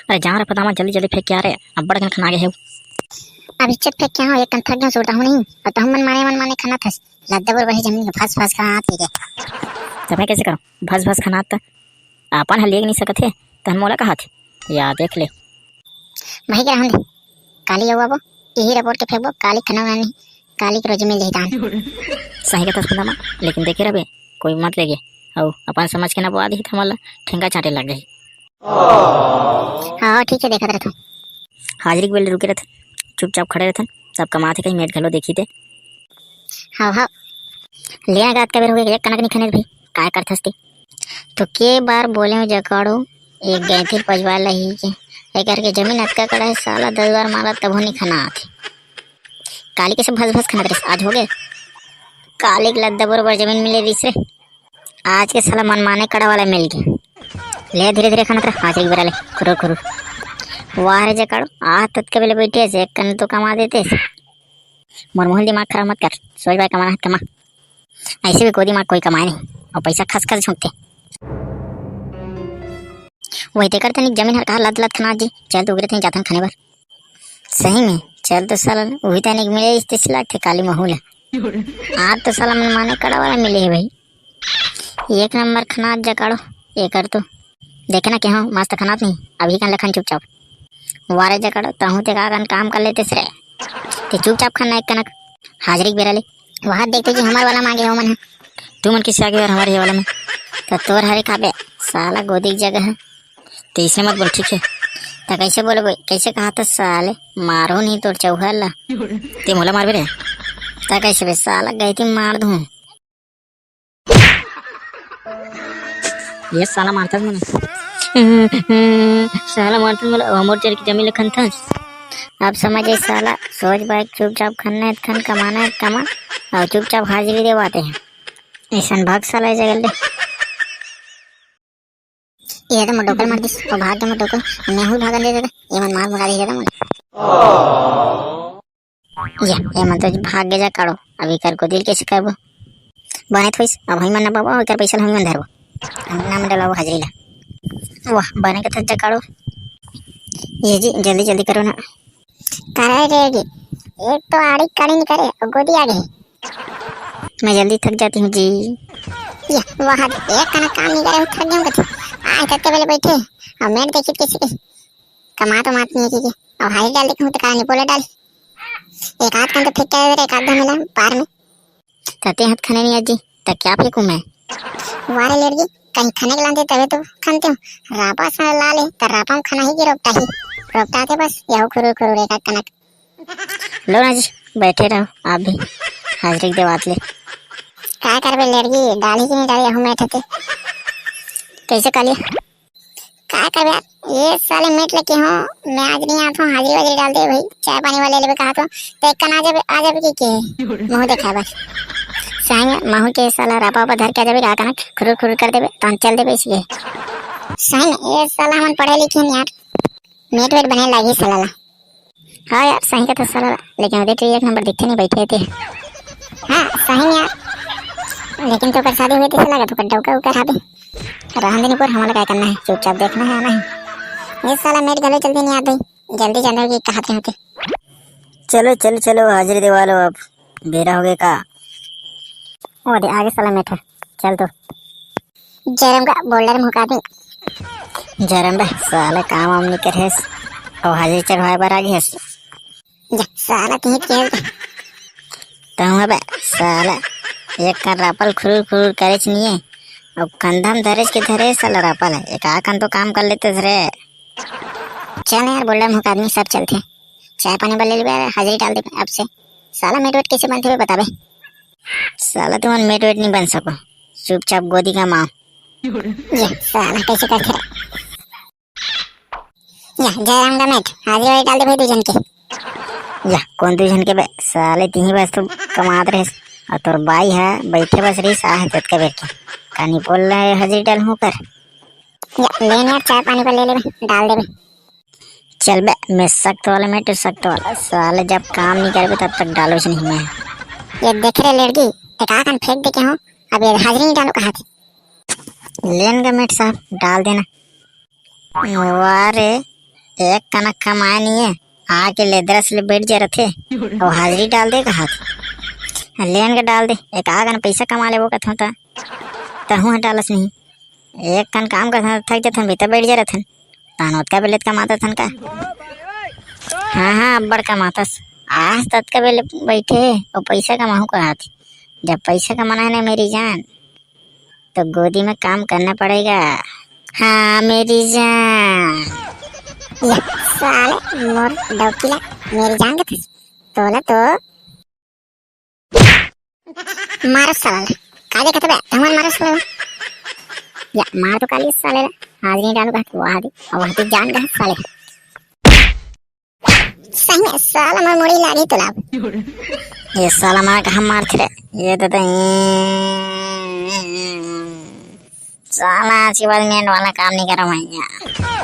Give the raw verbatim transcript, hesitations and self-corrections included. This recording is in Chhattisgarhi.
अरे जा रे पतामा, जल्दी जल्दी फेंक के आ रे, अब्बड़ कन खना गे हे। अब इज्जत फेंक के हो, एक कन थक गया, सोता हूँ नहीं। और तहु मन माने मन माने खाना थस, लद्दा बोर बड़े जमीन के फस फस खाना आती के। तब मैं कैसे करूँ, भस भस खाना आता। अपन हल लेके नहीं सकत हे, तहन मोला कहा थे, या देख ले। वही के रहन दे, काली आऊ आबो, यही रिपोर्ट के फेंकबो, काली खाना बनानी, काली के रोजी मिल जाही तान। सही कथस पतामा, लेकिन देखे रहबे, कोई मत लेगे, अउ अपन समझ के ना बोआ दिही त हमन ला ठेंगा चाटे लग जाही। हाँ, ठीक है, देखत रहथन। हाजिरी के बेल रुके रहथन, चुपचाप खड़े रहथन, सब कमाथे कहीं मेट घलो देखी ते। हाँ, हाँ। ले ना, रात का बेर हो गया, एक कनक नहीं खने भाई, काय करथस ते? तो के बार बोले हूँ जकाड़ो, एक गैंती पजवा लही के, एकर के जमीन अतका कड़ा है, साला दस बार मारा तभो नहीं खना आथे। काली के सब भस भस खनत रहिस, आज हो गए। काली के लद्दा बरोबर जमीन मिले रहिस रे, आज के साला मनमाने कड़ा वाला मिल गया। ले धीरे धीरे खनत रह, आज एक बेरा ले खुरुर खुरुर। वाह रे जकाड़ो, आ तत के बेले बैठे से एक कन तो कमा देते से। मोर मोहल दिमाग खराब मत कर, सोच भाई कमाना है कमा। ऐसे भी कोई दिमाग कोई कमाए नहीं, और पैसा खस खस झोंकते। वही तेकर तनिक जमीन हर कहा लद लद खना जी, चल तो उगरे तनी जाथन खाने बर। सही में, चल तो साला, वही तनिक मिले इस तीस लाख थे काली महू ला। आज तो साला मन माने कड़ा वाला मिले है भाई। एक नंबर खनात जकाड़ो, एकर तो। देखे ना के हो, मस्त खनात नहीं, अभी कन लखन चुपचाप। वारे जकाड़ो, तहूँ ते का कन काम कर लेते रे। ते चुपचाप खन ना एक कनक, हाजिरी के बेरा ले। वहाँ देखते जी हमार वाला मांगे हो मन है। तू मन किसे आगे यार हमारे ये वाला में? तो तोर हरे खाबे, साला गोदी की जगह है। तो इसे मत बोल, ठीक है? तो कैसे बोले भाई, कैसे कहा था साले, मारो नहीं तोर चौहर ला। ते मोला मारबे रे? तो कैसे बे साला, गई थी मार दूँ। ये साला मारता मन। साला मारता मन, अमर चल की जमीन लखन था। अब समझ आई साला, सोच बाइक चुपचाप खनना है, खन कमाना है, कमा, और चुपचाप हाजिरी देवाते हैं। ऐसन भाग साला ऐसे कर ले। ये तो मोटोकल मार दिस, और भाग के मोटोकल, मैं हूँ भागन दे देता, ये मन मार मुका दे देता मन। ये, ये मन तो भाग के जकाड़ो, अभी कर को दिल कैसे करबो? बने थोइस, अब हई मन ना बाबा, ओकर पैसा हम मन धरबो। हम नाम डलाबो हाजिरी ला। वाह, बने के तो जकाड़ो। ये जी, जल्दी जल्दी करो ना। करे रे जी, एक तो आड़ी काड़ी नहीं करे, और गोदी आ गई। मैं जल्दी थक जाती हूँ जी। ये वाह, एक कना काम नहीं करे, थक गया हूँ कथे। आज तक के बेले बैठे, और मैं देखित कैसे के कमा तो मात नहीं है कि, और हाई डाल देखूँ तो कहा नहीं बोले डाल। एक आध कन तो फेंक के आवे रे, एक आध मिला बार में। तते हाथ खाने नहीं आजी, त क्या फेंकू मैं? वारे लेरगी, कहीं खाने के लाते तबे तो खानते हो। रापा सा ला ले, त रापा में खाना ही की रोपटा ही। रोपटा आते बस, यहू खुरू खुरू रे का कनक। लो ना जी, बैठे रहो आप भी, हाजिरी के देवात ले। का करबे लेरगी, डाली कि नहीं डाली, यहू मैं ठते। कैसे काली? का करबे यार, ये साले मेट लेके हो, मैं आज नहीं आता हूँ, हाजिरी वाजिरी डाल दे भाई, चाय पानी वाले लेबे कहा तो, तो एक कन आ जाबे, आ जाबे की के, मुँह देखा बस। सही में, महू के साला रापा पर धर के आ जाबे, का कनक खुरुर खुरुर कर देबे, तहन चल देबे इसलिए। सही में, ये साला हमन पढ़े लिखे नहीं यार, मेट वेट बने लागी साला ला। हाँ यार, सही कथा साला, लेकिन ओदे तो एक नंबर दिखते नहीं बैठे थे। हाँ, सही में यार, लेकिन तो शादी हुई तो साला का तो डौका उकर हाबे। रहन देनी पर हमारा क्या करना है, चुपचाप देखना है, आना है। ये साला मेट गलो जल्दी नहीं आते, जल्दी जाने की कहा थे होते। चलो, चलो, चलो, हाजिरी देवा लो अब, बेरा हो गया का? ओ दे, आगे साला मेट है, चल तो। जरम का बोल्डर मुका दे। जरम बे, साला काम वाम नहीं करे हस, और हाजिरी चढ़वाए बर आ गए हस। जा, साला तीत के। तहूँ बे, साला, एक कर रापल खुरुर खुरुर करे नहीं, और कंधा में धरे के धरे साला रापल है, एक आकन तो काम कर लेते रे। चल यार, बोल्डर मुका आदमी, सब चलते। चाय पानी बल्ले लेबे, हाजिरी डाल देबे अब से। साला मेट वेट कैसे बनते हुए बताबे? साला तुमन मेट वेट नहीं बन सको, चुपचाप गोदी का माँ। ये साला कैसे करते रहे? या, जयराम का मेट, हाजिरी वाजिरी डाल दे भाई दू जन के। या, कौन दू जन के बे? साले तीही बस तो कमात रहे। और तोर बाई है, बैठे बस रही, साहे ततका बेर के। कानी बोल रहे, हाजिरी डाल हूँ कर। या, ले ना यार, चाय पानी पर ले ले बे, डाल दे बे। चल बे, मैं सख्त वाला, मैं तो सख्त वाला। साले जब काम नहीं करबे तब तक डालो से नहीं मैं। ये देख रे लड़की, एक आखन फेंक दे के हूँ, अब ये हाजिरी नहीं डालो कहा थी। लेन का मेट साहब, डाल देना। वाह रे, एक कनक कमाए नहीं है, आके लेदरस ले बैठ जा रथे। अउ हाजिरी डाल दे कहाथे। लेन के डाल दे, एक आगन पैसा कमा लेबो कथों त। तहूँ ह डालस नहीं। एक कन काम करथन, थक जथन, भीतर बैठ जा रथन। तहन ओतका बेले कमाथन का? हाँ, हाँ, अब्बड़ कमाथस। आज ततका बेले बैठे हे, अउ पैसा कमाहूँ कहाथे। जब पैसा कमाना है ना मेरी जान, तो गोदी में काम करना पड़ेगा। हाँ, मेरी जान। या, साले, मोर डौकी ला, मेरी जान के थस। तोला तो मारो साला ला। का देखत बे? तमन मारो साला ला। या, मार तो काली साले ला। हाजिरी डालू कहा, वहा दे, वहा दे जान कहा साले। सही में साला मोर मुड़ी लागी तो लाभ। ये साला मार कहा मार थे रे। ये तो, तो साला आज के बाद नेट वाला काम नहीं करा भैया।